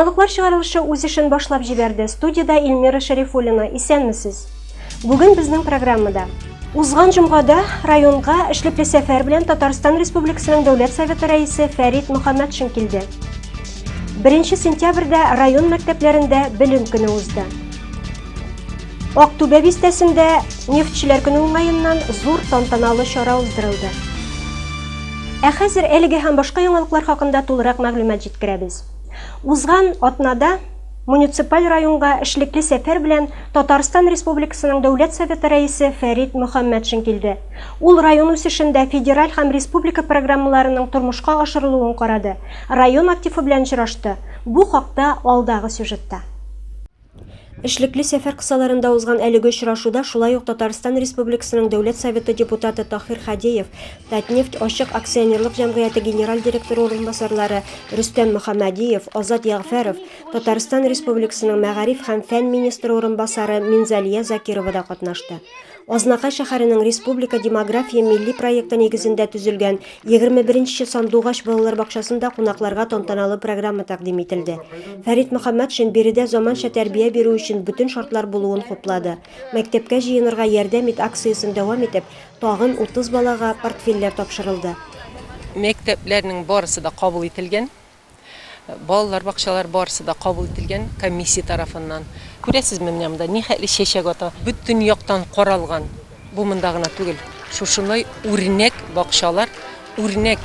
Яңалыклар чыгарылышы үз эшен башлап җибәрде. Студиядә Эльмира Шәрифуллина. Исәнмесез. Бүген безнең программада Узган җомгада районга эшлекле сәфәр белән Татарстан Республикасының Дәүләт Советы рәисе Фәрит Мөхәммәтшин килде. 1 сентябрьдә район мәктәпләрендә белем көне узды. Актүбә бистәсендә нефтьчеләр көне уңаеннан зур тантаналы чара уздырылды. Ә хәзер әлеге һәм башка яңалыклар хакында тулырак мәгълүмат җиткерәбез. Узган атнада муниципаль районга эшлекле сәфәр белән Татарстан Республикасының Дәүләт Советы Рәисе Фәрит Мөхәммәтшин килде. Ул район үсешендә федераль һәм республика программаларының тормышка ашырылуын карады, район активы белән очрашты. Бу хакта алдагы сюжетта. Эшлекле сәфәр кысаларында узган әлеге очрашуда шулай ук Татарстан Республикасының Дәүләт Советы депутаты Таһир Хадеев, Татнефть ачык акционерлык җәмгыяте генераль директоры урынбасарлары Рөстәм Мөхәммәдиев, Азат Ягъфәров, Татарстан Республикасының мәгариф һәм фән министры урынбасары Минзалия Закирова да катнашты. Азнакай шәһәренең Республика демография милли проекты нигезендә төзелгән 21 нче Сандугач балалар бакчасында кунакларга тантаналы программа тәкъдим ителде. Фәрит Мөхәммәтшин биредә заманча тәрбия бирү өчен бөтен шартлар булуын хуплады. Мәктәпкә җыенырга ярдәм ит акциясен дәвам итеп, тагын 30 балага портфельләр тапшырылды. Мәктәпләрнең барысы да кабул ителгән. Балалар бакчалары барысы да кабул ителгән комиссия тарафыннан. Күрәсезме, менә монда нихәтле чәчәк ата. Бөтен яктан каралган. Бу монда гына түгел. Шушындай үрнәк бакчалар, үрнәк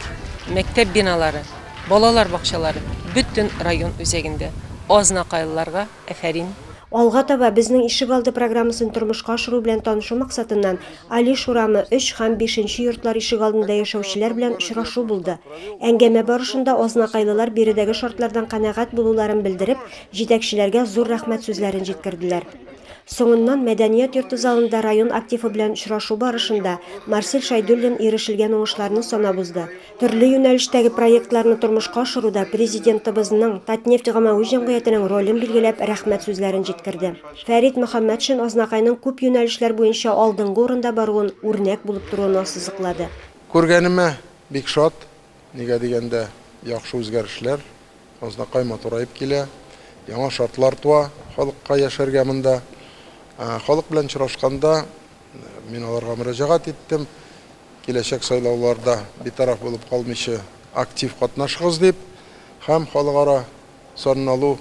мәктәп биналары, балалар бакчалары бөтен район үзәгендә. Азнакайлыларга Афәрин! Алга таба Безнең ишегалды программасын тормышка ашыру белән танышу максатыннан Алиш урамы 3 һәм 5 нче йортлар ишегалдында яшәүчеләр белән очрашу булды. Әңгәмә барышында азнакайлылар биредәге шартлардан канәгать булуларын белдереп, җитәкчеләргә зур рәхмәт сүзләрен җиткерделәр. Соңыннан Мәдәният йорты залында район активы белән очрашу барышында Марсель Шәйдуллин ирешелгән уңышларны санап узды. Төрле юнәлештәге проектларны тормышка ашыруда Президентыбызның, Татнефть гамәви җәмгыятенең ролен билгеләп, рәхмәт сүзләрен җиткерде. Фәрит Мөхәммәтшин Азнакайның күп юнәлешләр буенча алдынгы урында баруын, үрнәк булып торуын ассызыклады. Күргәнемә бик шат, нигә дигәндә, яхшы үзгәрешләр, Азнакай матураеп килә, яңа шартлар туа халыкка яшәргә монда. Халык белән очрашканда мин аларга мөрәҗәгать иттем, Киләчәк сайлауларда битараф булып калмыйча актив катнашыгыз дип һәм халыкара санын алу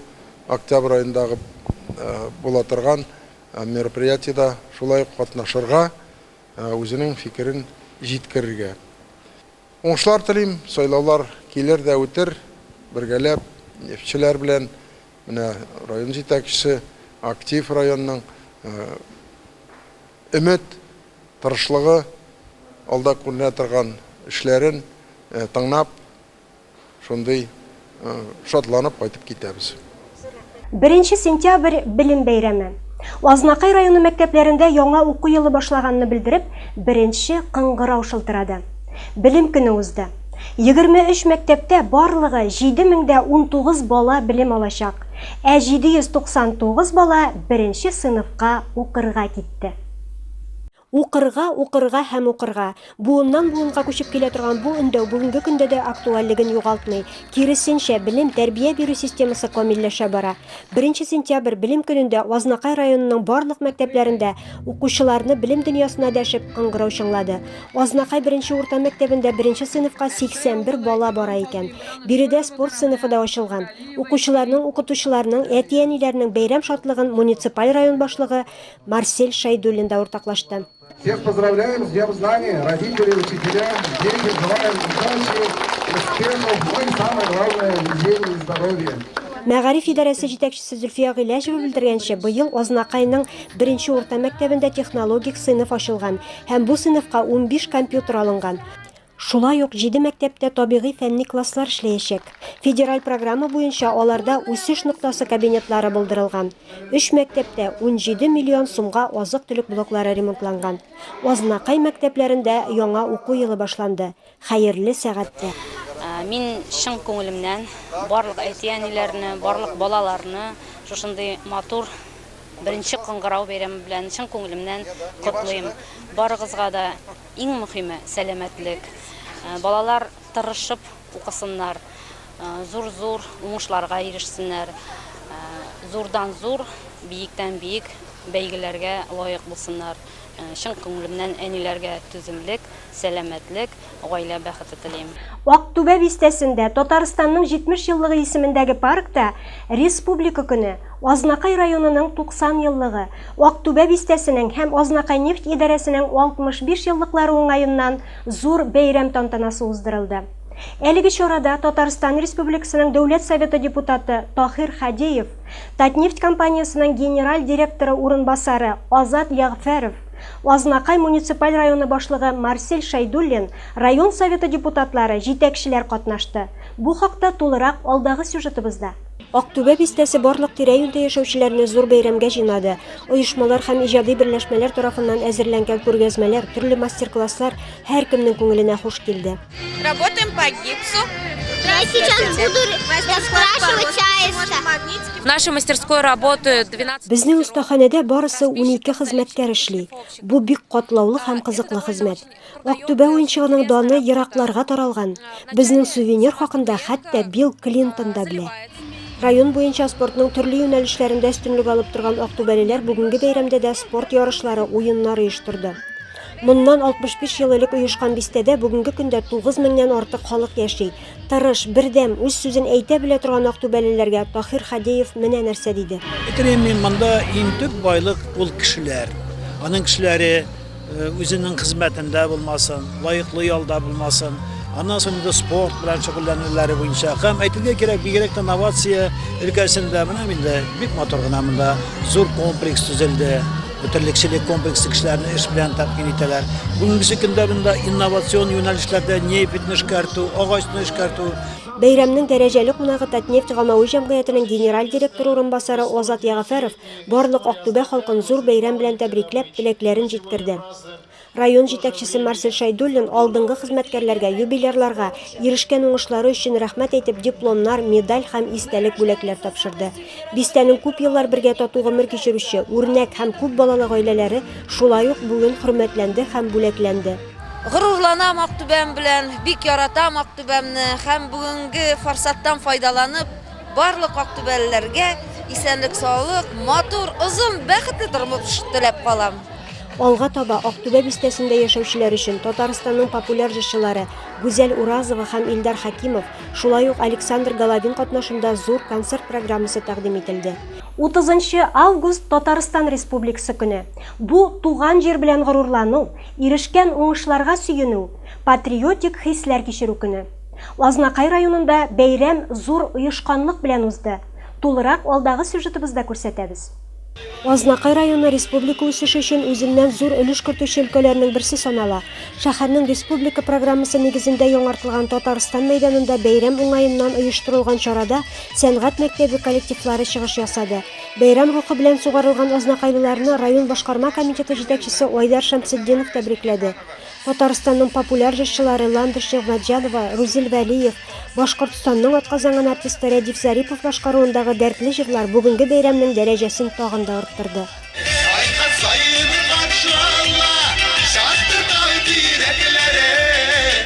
октябрь аендагы була торган мероприятиедә шулай ук катнашырга, үзенең фикерен җиткерергә. Уңышлар телим, сайлаулар килер дә үтер, бергәләп нефтьчеләр белән, менә район җитәкчесе, актив районның өмет, Тырышлыгы, алда күренә торган эшләрен тыңнап, шундый шатланып кайтып китәбез. Беренче сентябрь, Белем бәйрәме. Азнакай районы мәктәпләрендә яңа уку елы башлаганны белдереп, беренче кыңгырау шылтырады. Белем көне узды. 23 мәктәптә барлыгы 7019 бала белем алачак, ә 799 бала беренче сыйныфка укырга китте. Укырга, укырга һәм укырга. Буыннан-буынга күчеп килә торган бу өндәү бүгенге көндә дә актуальлеген югалтмый. Киресенчә, белем, тәрбия бирү системасы камилләшә бара. Беренче сентябрь, Белем көнендә Азнакай районының барлык мәктәпләрендә укучыларны белем дөньясына дәшеп, кыңгырау чыңлады. Азнакай беренче урта мәктәбендә беренче сыйныфка 81 бала бара икән. Биредә спорт сыйныфы да ачылган. Укучыларның, укытучыларның, әти-әниләрнең бәйрәм шатлыгын муниципаль район башлыгы Марсель Шәйдуллин да уртаклашты. Всех поздравляем с Днем знаний, родители, учителя, дети, желаем удачи, успехов, ну и самое главное, везения и здоровья. Мәгариф идарәсе җитәкчесе Зөлфия Гыйләҗева белдергәнчә, быел Азнакайның беренче урта мәктәбендә технологик сыйныф ачылган һәм бу сыйныфка 15 компьютер алынган. Шулай ук җиде мәктәптә табигый-фәнни класслар эшләячәк. Федераль программа буенча аларда үсеш ноктасы кабинетлары булдырылган. Өч мәктәптә 17 миллион сумга азык-төлек блоклары ремонтланган. Азнакай мәктәпләрендә яңа уку елы башланды. Хәерле сәгатьтә! Мин чын күңелемнән барлык әти-әниләрне, барлык балаларны шушындый матур Беренче кыңгырау бәйрәме белән чын күңелемнән котлыйм. Барыгызга да Иң мөхиме, сәламәтлек. Балалар тырышып укысыннар. зур-зур уңышларга ирешсеннәр, зурдан-зур, биектән-биек бәйгеләргә лаек булсыннар. Чын күңелемнән әниләргә түземлек, сәламәтлек, гаилә бәхете телим. Актүбә бистәсендә Татарстанның 70 еллыгы исемендәге паркта Республика көне, Азнакай районының 90 еллыгы, Актүбә бистәсенең һәм Азнакайнефть идарәсенең 65 еллыклары уңаеннан зур бәйрәм тантанасы уздырылды. Әлеге чарада Татарстан Республикасының Дәүләт Советы депутаты Таһир Хадеев, Татнефть компаниясенең генераль директоры урынбасары Азат Ягъфәров, Азнакай муниципаль районы башлыгы Марсель Шәйдуллин, район Советы депутатлары, җитәкчеләр катнашты. Бу хакта тулырак алдагы сюжетыбызда. Актүбә бистәсе барлык тирә-юньдә яшәүчеләрне зур бәйрәмгә җыйнады. Оешмалар һәм иҗади берләшмәләр тарафыннан әзерләнгән күргәзмәләр, төрле мастер-класслар һәркемнең күңеленә хуш килде. Работаем по гипсу. Я сейчас буду раскрашивать аиста. В нашей мастерской работают 12 Безнең остаханәдә барысы 12 хезмәткәр эшли. Бу бик катлаулы һәм кызыклы хезмәт. Актүбә уенчыгының даны еракларга таралган. Безнең сувенир хакында хәтта Билл Клинтон да белә. Район буенча спортның төрле юнәлешләрендә өстенлек алып торган актүбәлеләр бүгенге бәйрәмдә дә спорт ярышлары, уеннар оештырды. Моннан 65 ел элек оешкан бистәдә бүгенге көндә 9 меңнән артык халык яши. Тырыш, бердәм, үз сүзен әйтә белә торган актүбәлеләргә Таһир Хадеев менә нәрсә диде. Әйтер мин, монда иң төп байлык ул кешеләр. Аның кешеләре үзенең хезмәтендә булмасын, лаеклы ялда булмасын, аннан соң инде спорт белән шөгыльләнүләре буенча. Һәм әйтергә кирәк, бигрәк тә новация өлкәсендә менә инде бик матур гына монда зур комплекс төзелде. Терлекчелек комплексы кешеләрне эш белән тәэмин итәләр. Бүгенге көндә монда инновацион юнәлешләрдә нефтьне эшкәртү, агачны эшкәртү. Бәйрәмнең дәрәҗәле кунагы Татнефть гамәви җәмгыятенең генераль директоры урынбасары Азат Ягъфәров барлык Актүбә халкын зур бәйрәм белән тәбрикләп, теләкләрен җиткерде. Район җитәкчесе Марсель Шәйдуллин алдынгы хезмәткәрләргә, юбилярларга ирешкән уңышлары өчен рәхмәт әйтеп, дипломнар, медаль һәм истәлек бүләкләр тапшырды. Бистәнең күп еллар бергә тату гомер кичерүче, үрнәк һәм күп балалы гаиләләре шулай ук бүген хөрмәтләнде һәм бүләкләнде. Горурланам Актүбәм белән, бик яратам Актүбәмне һәм бүгенге форсаттан файдаланып, барлык актүбәлеләргә исәнлек-саулык, матур, озын, бәхетле тормыш теләп калам. Алга таба Актүбә бистәсендә яшәүчеләр өчен Татарстанның популяр җырчылары Гүзәл Уразова һәм Илдар Хәкимов, шулай ук Александр Головин катнашында зур концерт программасы тәкъдим ителде. Утызынчы август Татарстан Республикасы көне. Бу туган җир белән горурлану, ирешкән уңышларга сөенү, патриотик хисләр кичерү көне. Азнакай районында бәйрәм зур оешканлык белән узды. Тулырак алдагы сюжетыбызда күрсәтәбез. Азнакай районы республика үсеше өчен үзеннән зур өлеш кертүче өлкәләрнең берсе санала. Шәһәрнең республика программасы нигезендә яңартылган Татарстан мәйданында бәйрәм уңаеннан оештырылган чарада сәнгать мәктәбе коллективлары чыгыш ясады. Бәйрәм рухы белән сугарылган азнакайлыларны район башкарма комитеты җитәкчесе Айдар Шәмсетдинов тәбрикләде. Татарстанның популяр җырчылары Ландыш Нигъмәтҗанова, Рузил Вәлиев, Башкортстанның атказанган артисты Рәдиф Зарипов башкаруындагы дәртле җырлар бүгенге бәйрәмнең дәрәҗәсен тагын да арттырды. Кайткан саен каршы ала Шатырдау тирәкләре.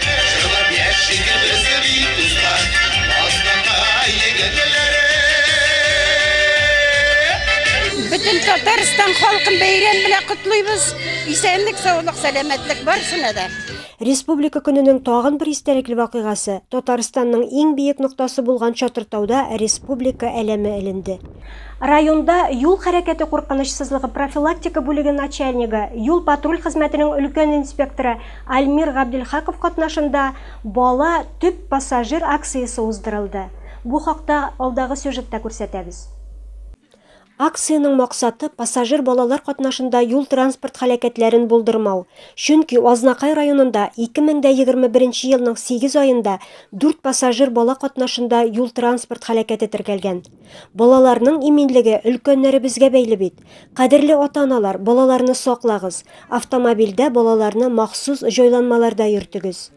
Җырлап яшик без бит, дуслар, Азнакай егетләре. Бөтен Татарстан халкын бәйрәм белән котлыйбыз. Исәнлек, саулык, сәламәтлек барысына да. Республика көненең тагын бер истәлекле вакыйгасы, Татарстанның иң биек ноктасы булган Чатыртауда республика әләме эленде. Районда юл хәрәкәте куркынычсызлыгы профилактика бүлеге начальнигы, юл-патруль хезмәтенең өлкән инспекторы Альмир Габделхаков катнашында Бала, төп пассажир акциясе уздырылды. Бу хакта алдагы сюжетта күрсәтәбез. Акциянең максаты, пассажир балалар катнашында юл-транспорт һәлакәтләрен булдырмау. Чөнки Азнакай районында 2021 елның сигез аенда дүрт пассажир бала катнашында юл-транспорт һәлакәте теркәлгән. Балаларның иминлеге өлкәннәребезгә бәйле бит. Кадерле ата-аналар, балаларны саклагыз, автомобильдә балаларны махсус җайланмаларда йөртегез.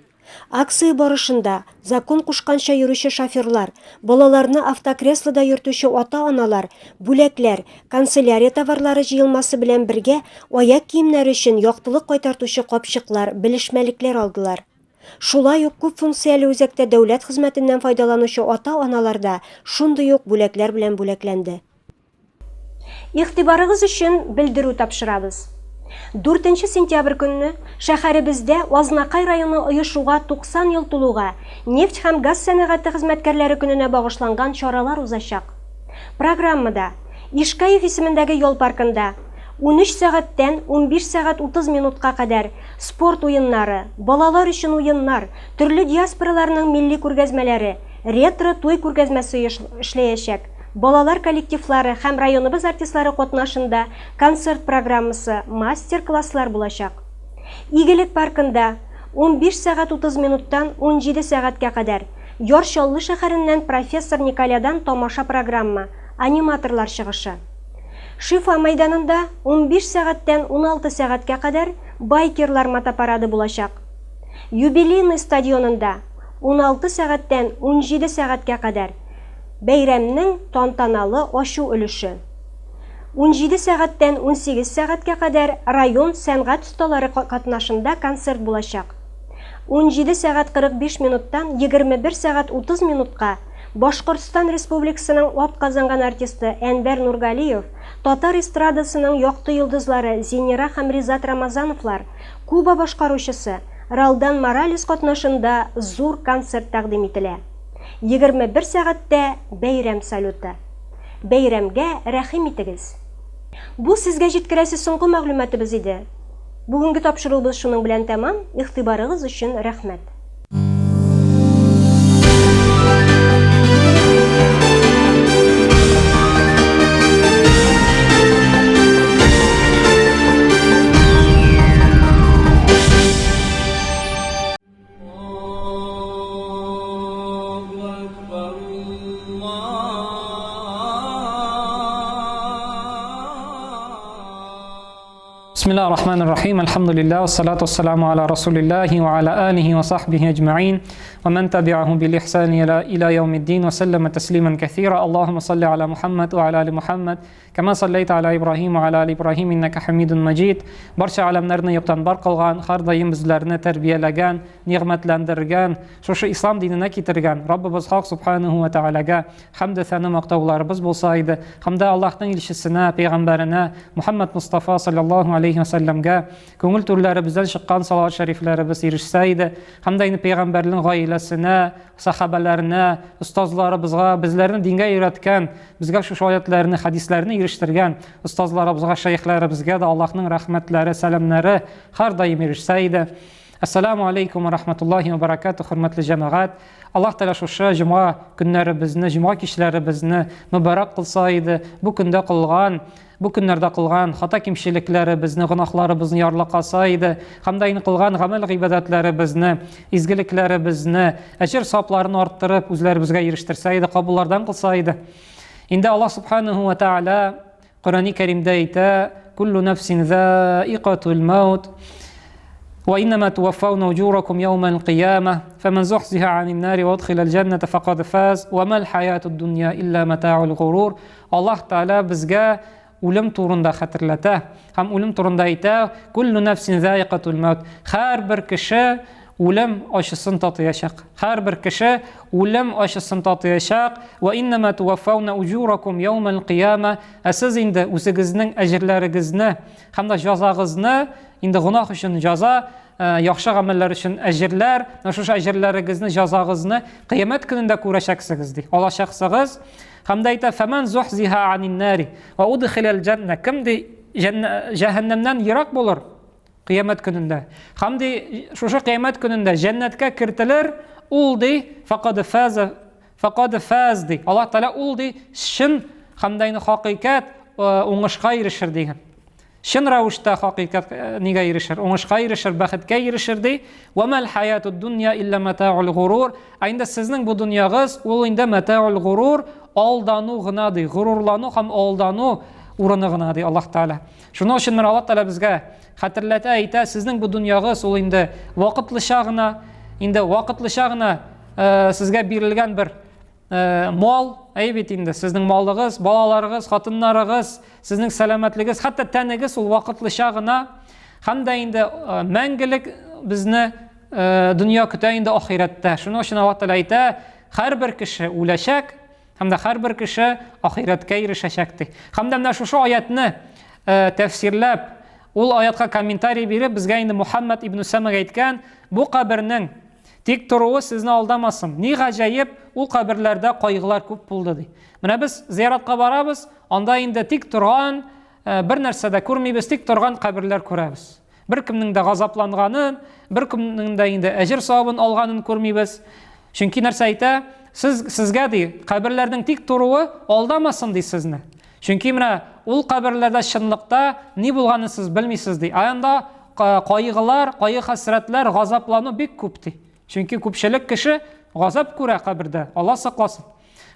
Акция барышында закон кушканча йөрүче шоферлар, балаларны автокреслода йөртүче ата-аналар бүләкләр, канцелярия товарлары җыелмасы белән бергә аяк киемнәре өчен яктылык кайтартучы капчыклар, белешмәлекләр алдылар. Шулай ук күп функцияле үзәктә дәүләт хезмәтеннән файдаланучы ата-аналар да шундый ук бүләкләр белән бүләкләнде. Игътибарыгыз өчен белдерү тапшырабыз. Дүртенче сентябрь көнне шәһәребездә Азнакай районы оешуга 90 ел тулуга, нефть һәм газ сәнәгате хезмәткәрләре көненә багышланган чаралар узачак. Программада, Ишкаев исемендәге ял паркында, 13 сәгатьтән 15 сәгать 30 минутка кадәр спорт уеннары, балалар өчен уеннар, төрле диаспораларның милли күргәзмәләре, ретро туй күргәзмәсе эшләячәк, балалар коллективлары һәм районыбыз артистлары катнашында концерт программасы, мастер-класслар булачак. Игелек паркында, 15 сәгать 30 минуттан 17 сәгатькә кадәр, Яр Чаллы шәһәреннән профессор Николядан тамаша программа, аниматорлар чыгышы. Шифа мәйданында 15 сәгатьтән 16 сәгатькә кадәр байкерлар мотопарады булачак. Юбилейный стадионында 16 сәгатьтән 17 сәгатькә кадәр бәйрәмнең тантаналы ачу өлеше. 17 сәгатьтән 18 сәгатькә кадәр район сәнгать осталары катнашында концерт булачак. 17 сәгать 45 минуттан 21 сәгать 30 минутка Башкортстан Республикасының атказанган артисты Әнвәр Нургалиев, татар эстрадасының якты йолдызлары Зинира һәм Ризат Рамазановлар, Куба башкаручысы Ралдан Моралес катнашында зур концерт тәкъдим ителә. 21 сәгатьтә бәйрәм салюты. Бәйрәмгә рәхим итегез! Бу сезгә җиткерәсе соңгы мәгълүматыбыз иде. Бүгенге тапшыруыбыз шуның белән тәмам, игътибарыгыз өчен рәхмәт. بسم الله الرحمن الرحيم الحمد لله والصلاة والسلام على رسول الله وعلى آله وصحبه أجمعين ومن تبعهم بالإحسان إلى يوم الدين وسلم تسليما كثيرا اللهم صل على محمد وعلى آل محمد كما صليت على إبراهيم وعلى آل إبراهيم إنك حميد مجيد Барча әләмнәрне юктан бар кылган, һәрдаим безләрне тәрбияләгән, нигъмәтләндергән, шушы ислам диненә китергән Раббыбыз Хак Субханаһу ва Тәгаләгә хәмде сәна мактауларыбыз булса иде. Һәм дә Аллаһның илчесенә, пәйгамбәренә, Мухаммад Мустафа саллаллаһу алейхи ва сәлләмгә күңел түрләребездән чыккан салават шәрифләребез ирешсә иде. Һәм дә инде пәйгамбәрнең гаиләсенә, сахабәләренә, остазларыбызга, безләрне дингә өйрәткән, безгә шушы аятләрне, хәдисләрне ирештергән остазларыбызга, шәехләребезгә дә Аллаһның рәхмәтләре, сәламнәре һәрдаим ирешсә иде. Ассаламу алейкум ва рахматуллахи ва баракату, хөрмәтле җәмәгать. Аллаһ Тәгалә шушы җомга көннәребезне, җомга кичләребезне мөбарәк кылса иде. Бу көндә кылган, бу көннәрдә кылган хата кимчелекләребезне, гөнаһларыбызны ярлыкаса иде. Һәм дә инде кылган гамәл гыйбадәтләребезне, изгелекләребезне, әҗер сапларын арттырып, үзләребезгә ирештерсә иде, кабуллардан кылса иде. Инде Аллаһ субханаһу ва тааля Коръәни Кәримдә әйтә, Куллу нәфсин заикатул маут, ва иннама туаффауна уҗуракум яумал кыяма, фәмән зухзиха анин нари ва удхилал җәннәтә факад фаз, ва мал хаятуд дунья илля матаул гурур. Аллаһ Тааля безгә үлем турында хәтерләтә һәм үлем турында әйтә, Куллу нәфсин заикатул маут. Һәрбер кеше үлем ачысын татыячак. Һәрбер кеше үлем ачысын татыячак. Ва иннама туаффауна уҗуракум яумал кыяма. Ә сез инде үзегезнең әҗерләрегезне һәм дә җазагызны, инде гөнаһ өчен җаза, э, яхшы гамәлләр өчен әҗерләр, менә шушы әҗерләрегезне, җазагызны кыямәт көнендә күрәчәксегез ди. Алачаксыгыз. Һәм дә әйтә, фәмән зухзиха анин нари ва удхилал җанна. Кем ди җәһәннәмнән ерак булыр, Кыямәт көнендә. Һәм ди, шушы кыямәт көнендә җәннәткә кертелер, ул ди, факад фаза, факад фаз ди. Аллаһ Тәгалә ул ди, чын һәм дә инде хакыйкать э, уңышка ирешер дигән. Чын рәвештә хакыйкать э, нигә ирешер? Уңышка ирешер, бәхеткә ирешер ди. Ва мал хаятуд дунья илля матаул гурур. Ә инде сезнең бу дөньягыз ул инде матаул гурур, алдану гына ди, горурлану һәм алдану урыны гына ди Аллаһ Тәгалә. Шуның өчен менә Аллаһ Тәгалә безгә хәтерләтә, әйтә, сезнең бу дөньягыз ул инде вакытлыча гына, инде вакытлыча гына э, сезгә бирелгән бер э, мал, әй бит инде, сезнең малыгыз, балаларыгыз, хатыннарыгыз, сезнең сәламәтлегез, хәтта тәнегез ул вакытлыча гына һәм дә инде э, мәңгелек безне э, дөнья көтә инде ахирәттә. Шуның өчен Аллаһ Тәгалә әйтә, һәрбер кеше үләчәк һәм дә һәрбер кеше ахирәткә ирешәчәк ди. Һәм дә менә шушы аятны э, тәфсирләп, ул аятка комментарий биреп, безгә инде Мухаммад ибн Усамага әйткән, бу кабернең тик торуы сезне алдамасын. Ни гаҗәеп, ул каберләрдә кайгылар күп булды ди. Менә без зияратка барабыз, анда инде тик торган, э, бер нәрсә дә күрмибез, тик торган каберләр күрәбез. Беркемнең дә газапланганын, беркемнең дә инде әҗер савабын алганын күрмибез. Чөнки нәрсә әйтә? Сез сезгә ди, каберләрнең тик торуы алдамасын ди сезне. Чөнки менә ул каберләрдә чынлыкта ни булганын сез белмисез ди. Ә анда кайгылар, кайгы-хәсрәтләр, газаплану бик күп ди. Чөнки күпчелек кеше газап күрә кабердә. Алла сакласын.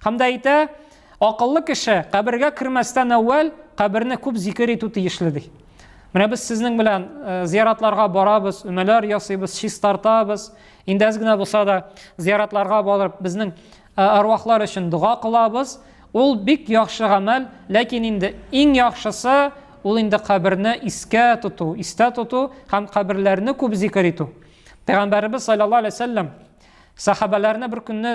Һәм дә әйтә, акыллы кеше кабергә кермәстән әүвәл каберне күп зикер итү тиешле ди. Менә без сезнең белән э, зияратларга барабыз, өмәләр ясыйбыз, чистартабыз. Инде әз генә булса да зияратларга барып, безнең э, арвахлар өчен дога кылабыз. Ул бик яхшы гамәл, ләкин инде иң яхшысы ул инде каберне искә тоту, истә тоту һәм каберләрне күп зикер итү. Пәйгамбәребез саллаллаһу алейһи вәсәлләм сахабәләрне бер көнне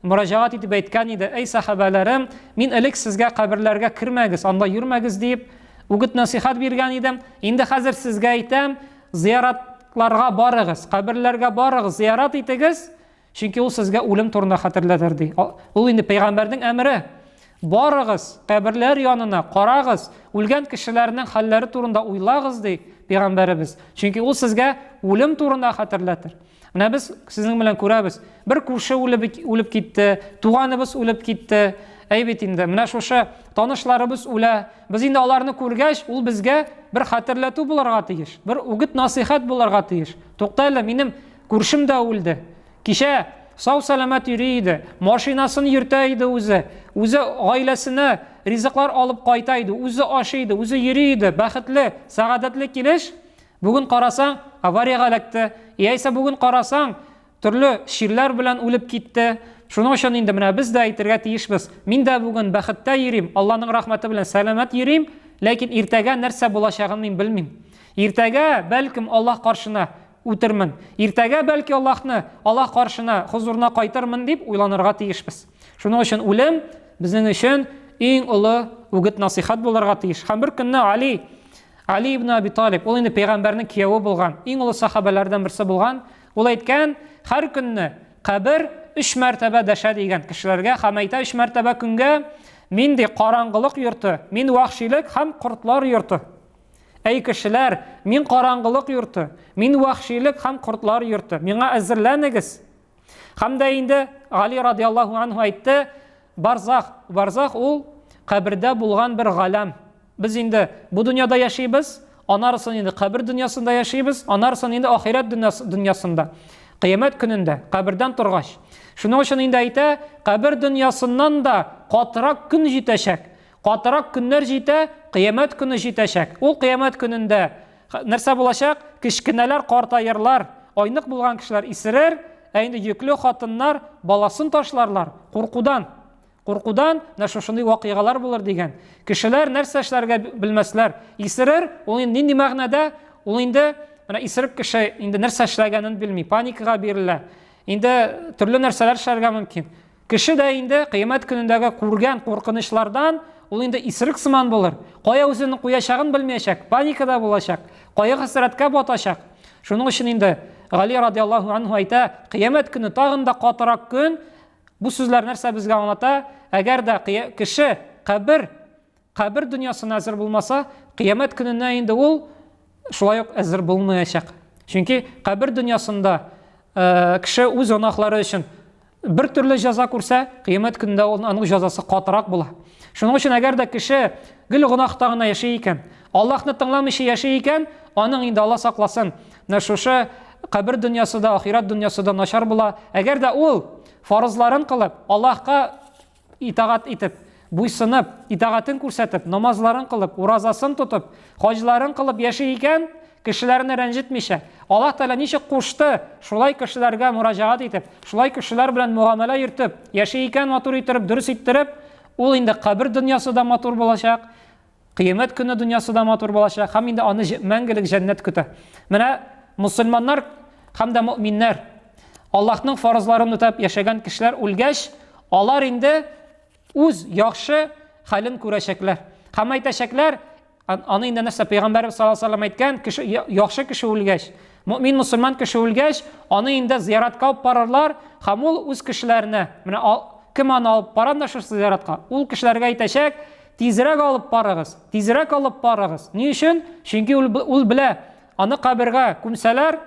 мөрәҗәгать итеп әйткән иде, Әй сәхабәләрем, мин элек сезгә каберләргә кермәгез, анда йөрмәгез диеп, үгет-нәсыйхәт биргән идем. Инде хәзер сезгә әйтәм, зияратларга барыгыз, каберләргә барыгыз, зиярат итегез, чөнки ул сезгә үлем турында хәтерләтер ди. Ул инде пәйгамбәрнең әмере. Барыгыз, каберләр янына, карагыз, үлгән кешеләрнең хәлләре турында уйлагыз, ди пәйгамбәребез. Чөнки ул сезгә үлем турында хәтерләтер. Менә без сезнең белән күрәбез, бер күрше үлеп, үлеп китте, туганыбыз үлеп китте. Әй бит инде, менә шушы танышларыбыз үлә. Без инде аларны күргәч, ул безгә бер хәтерләтү булырга тиеш, бер үгет насыйхәт булырга тиеш. Тукта әле, минем күршем дә үлде. Кичә сау сәламәт йөри иде, машинасын йөртә иде үзе, үзе гаиләсенә ризыклар алып кайта иде, үзе ашый иде, үзе йөри иде, бәхетле, сәгадәтле килеш. Бүген карасаң, авариягә эләкте, яисә бүген карасаң, төрле чирләр белән үлеп китте. Шуның өчен инде менә без дә әйтергә тиешбез. Мин дә бүген бәхеттә йөрим, Алланың рәхмәте белән сәламәт йөрим, ләкин иртәгә нәрсә булачагын мин белмим. Иртәгә, бәлкем, Аллаһ каршына үтермен. Иртәгә, бәлки, Аллаһны, Аллаһ каршына, хозурына кайтырмын дип уйланырга тиешбез. Шуның өчен үлем безнең өчен иң олы үгет-насыйхәт булырга тиеш. Һәм бер көнне Али Али ибн Аби Талиб, ул инде пәйгамбәрнең кияве булган, иң олы сахабәләрдән берсе булган, ул әйткән, һәр көнне кабер өч мәртәбә дәшә дигән кешеләргә һәм әйтә өч мәртәбә көнгә, мин ди караңгылык йорты, мин вәхшилек һәм кортлар йорты. Әй кешеләр, мин караңгылык йорты, мин вәхшилек һәм кортлар йорты. Миңа әзерләнегез. Һәм дә инде Али радиаллаһу анһу әйтте, барзах, барзах ул кабердә булган бер галәм. Без инде бу дөньяда яшибез, анарысын инде кабер дөньясында яшибез, анарысын инде ахирәт дөньясында. Кыямәт көнендә, кабердән торгач. Шуның өчен инде әйтә, кабер дөньясыннан да катырак көн җитәчәк. Катырак көннәр җитә, кыямәт көне җитәчәк. Ул кыямәт көнендә нәрсә булачак? Кечкенәләр картаерлар, айнык булган кешеләр исерер, ә инде йөкле хатыннар баласын ташларлар куркудан. Куркудан менә шушындый вакыйгалар булыр дигән. Кешеләр нәрсә эшләргә белмәсләр. Исерер, ул инде нинди мәгънәдә? Ул инде менә исерек кеше инде нәрсә эшләгәнен белми, паникага бирелә. Инде төрле нәрсәләр эшләргә мөмкин. Кеше дә инде кыямәт көнендәге күргән куркынычлардан ул инде исерек сыман булыр. Кая үзен куячагын белмәячәк, паникада булачак, кайгы-хәсрәткә батачак. Шуның өчен инде Гали радиаллаһу анһу әйтә, кыямәт көне тагын да катырак көн. Бу сүзләр нәрсә безгә аңлата? Әгәр дә кеше кабер кабер дөньясына әзер булмаса, кыямәт көненә инде ул шулай ук әзер булмаячак. Чөнки кабер дөньясында э, кеше үз гөнаһлары өчен бер төрле җәза күрсә, кыямәт көнендә ул аның җәзасы катырак була. Шуның өчен әгәр дә кеше гел гөнаһта гына яши икән, Аллаһны тыңламыйча яши икән, аның инде Алла сакласын, менә шушы кабер дөньясы да, ахирәт дөньясы да начар була. Әгәр дә ул фарызларын кылып, Аллаһка итагать итеп, буйсынып, итагатен күрсәтеп, намазларын кылып, уразасын тотып, хаҗларын кылып яши икән, кешеләрне рәнҗетмичә, Аллаһ Тәгалә ничек кушты, шулай кешеләргә мөрәҗәгать итеп, шулай кешеләр белән мөгамәлә йөртеп, яши икән, матур иттереп, дөрес иттереп, ул инде кабер дөньясы да матур булачак, Кыямәт көне дөньясы да матур булачак һәм инде аны мәңгелек җәннәт көтә. Менә мусульманнар һәм дә мөэминнәр, Аллаһның фарызларын үтәп яшәгән кешеләр үлгәч, алар инде үз яхшы хәлен күрәчәкләр. Һәм әйтәчәкләр, аны инде нәрсә пәйгамбәрбез саллаллаһу алейһи вәсәлләм әйткән, кеше яхшы кеше үлгәч, мөэмин мусульман кеше үлгәч, аны инде зияратка алып барырлар, һәм ул үз кешеләренә, менә кем аны алып бара менә шушы зияратка, ул кешеләргә әйтәчәк, тизрәк алып барыгыз, тизрәк алып барыгыз. Ни өчен? Чөнки ул, ул белә, аны кабергә күмсәләр,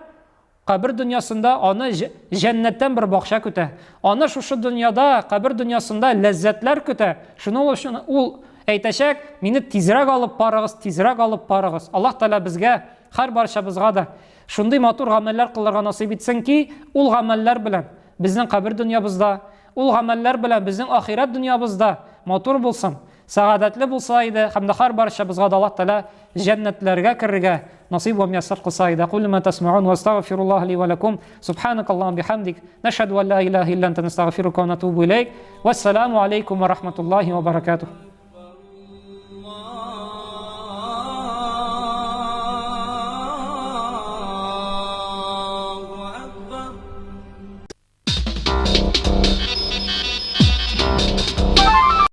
кабер дөньясында аны җәннәттән бер бакча көтә. Аны шушы дөньяда, кабер дөньясында ләззәтләр көтә. Шуның өчен ул әйтәчәк, мине тизрәк алып барыгыз, тизрәк алып барыгыз. Аллаһ Тәгалә безгә, һәр барчабызга да шундый матур гамәлләр кылырга насыйп итсен ки, ул гамәлләр белән безнең кабер дөньябызда, ул гамәлләр белән безнең ахирәт дөньябызда матур булсын. Сәгадәтле булса иде һәм дә һәрбарчабызга да Аллаһ Тәгалә җәннәтләргә керергә насыйп вә мияссәр кылса иде. Әкулу ма тәсмәун вә астагфируллаһ ли вә ләкум. Субханакаллаһумма бихамдик. Нәшһәду ан ла илаһа илля анта настагфирука вә натубу иләйк. Вәссәламу алейкум вә рахматуллаһи вә баракатуһ.